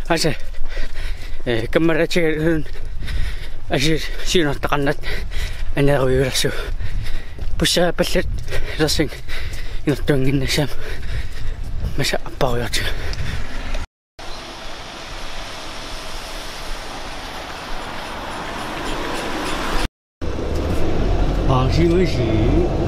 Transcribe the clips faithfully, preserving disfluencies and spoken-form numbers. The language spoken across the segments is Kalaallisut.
Asa, eh, kammalatigalugit Aasiit siunertaqarnata aneerujulersugut. Pusseriappallattarsinnaavugut inertuunnginnassaammata, massa apparujoortigu. Aasiit.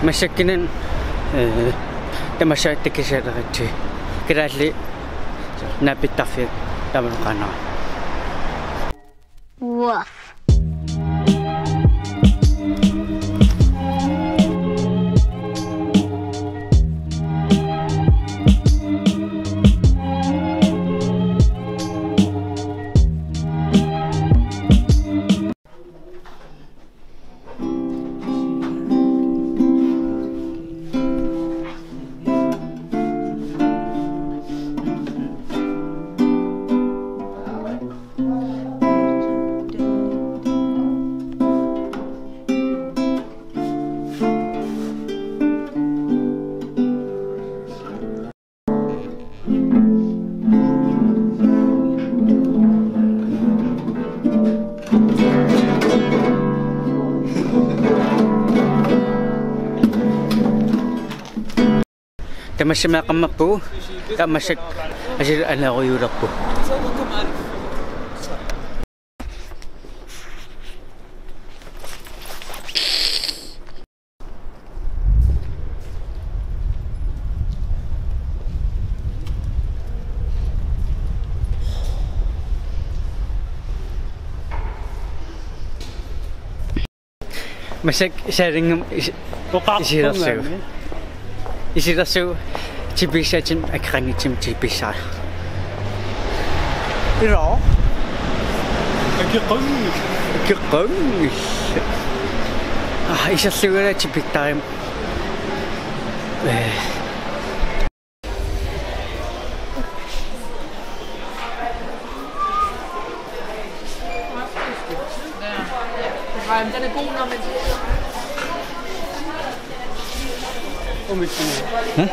Massakkut, eh, tamassi takisaleritsi. Kalaallit naapittarfiat tamanna qaanara. Woof. Tamassi meeqqammerpugut, tamassi Aasiit aneerujulerpugut. Massakkut Saalinngornermi is-, isilersugut. Isilersugut tipigissatsinnut akeqanngitsumik tipigissaarput. Ila. Akeqanngilaq. Akeqanngilaq. Ah, iserlugit tipigissaarput. Eh. Den er god, når man... Hæ?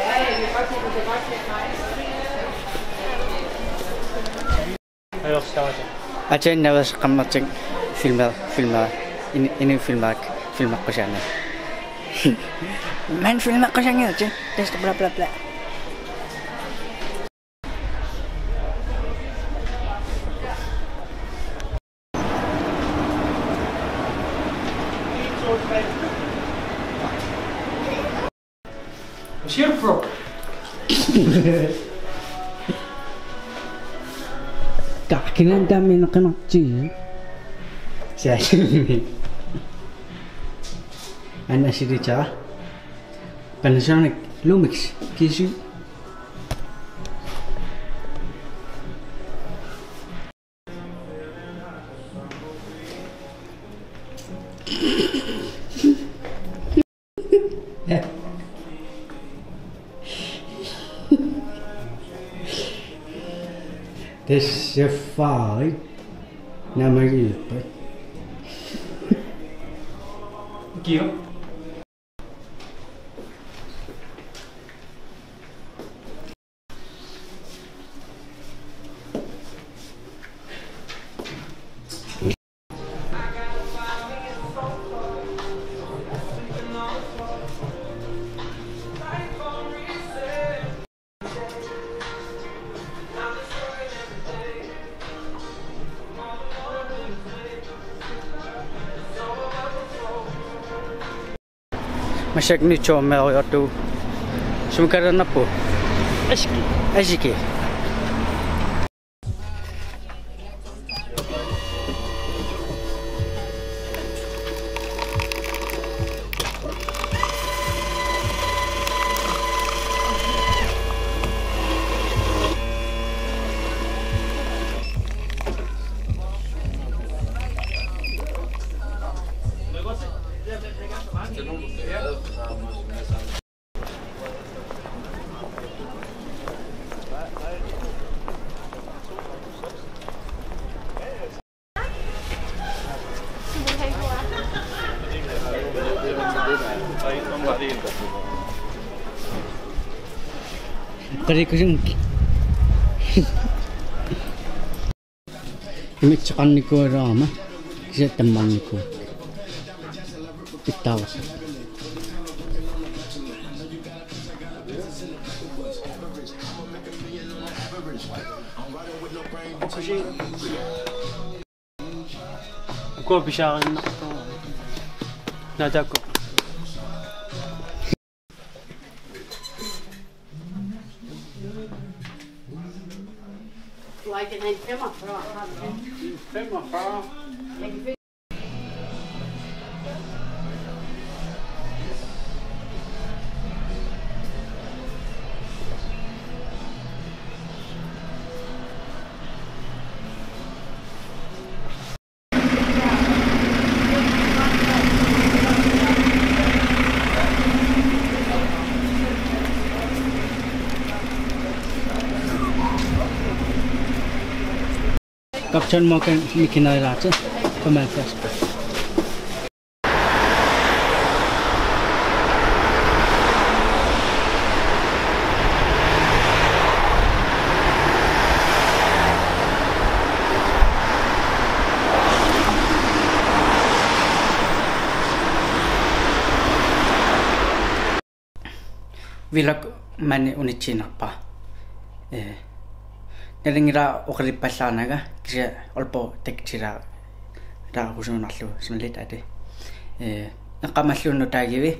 Aatsaat naveqarnertik filmer, filmer, in, inuit filmerik, filmeqqusaanngillat. Man filmeqqusaanngillat, tassa bla, bla, bla. Cheer, bro. Takkinen taamaaneqarnerti. Saalimi. Anna silita. Panasonic Lumix. Kisu. Tassa faai. Naammagilerpat. Kiiva. Massakkut nitsuarmeeriartugut. Sumut kalaallinnerpugut? Asiki. Asiki. Qalikusumik. Imitseqarnikuugaluarama kisianni tammarnikuuakka. Pittaavasi. Ukua pisaarinartoq. Naataakku. Like en femogfyrre. Femogfyrre. Captain Morgan mikinerilaartoq femoghalvfjerds. Vlog maani unitsiinnarpara. Eh, nalunngilara oqaluppallaarnagu kisianni Aalborg taktilaarussuunnarlugu sumillit ati. Eh, eqqaamalluunniit taagivit,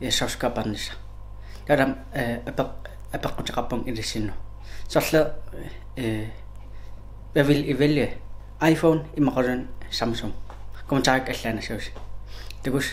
eh, subscribernissaq. Taava, eh, apeq-, apeqquteqarpunga ilissinnut. Soorlu, eh, hvad vil I vælge? iPhone, imaluunniit Samsung. Kommentarit allaat nassuusi. Takuss.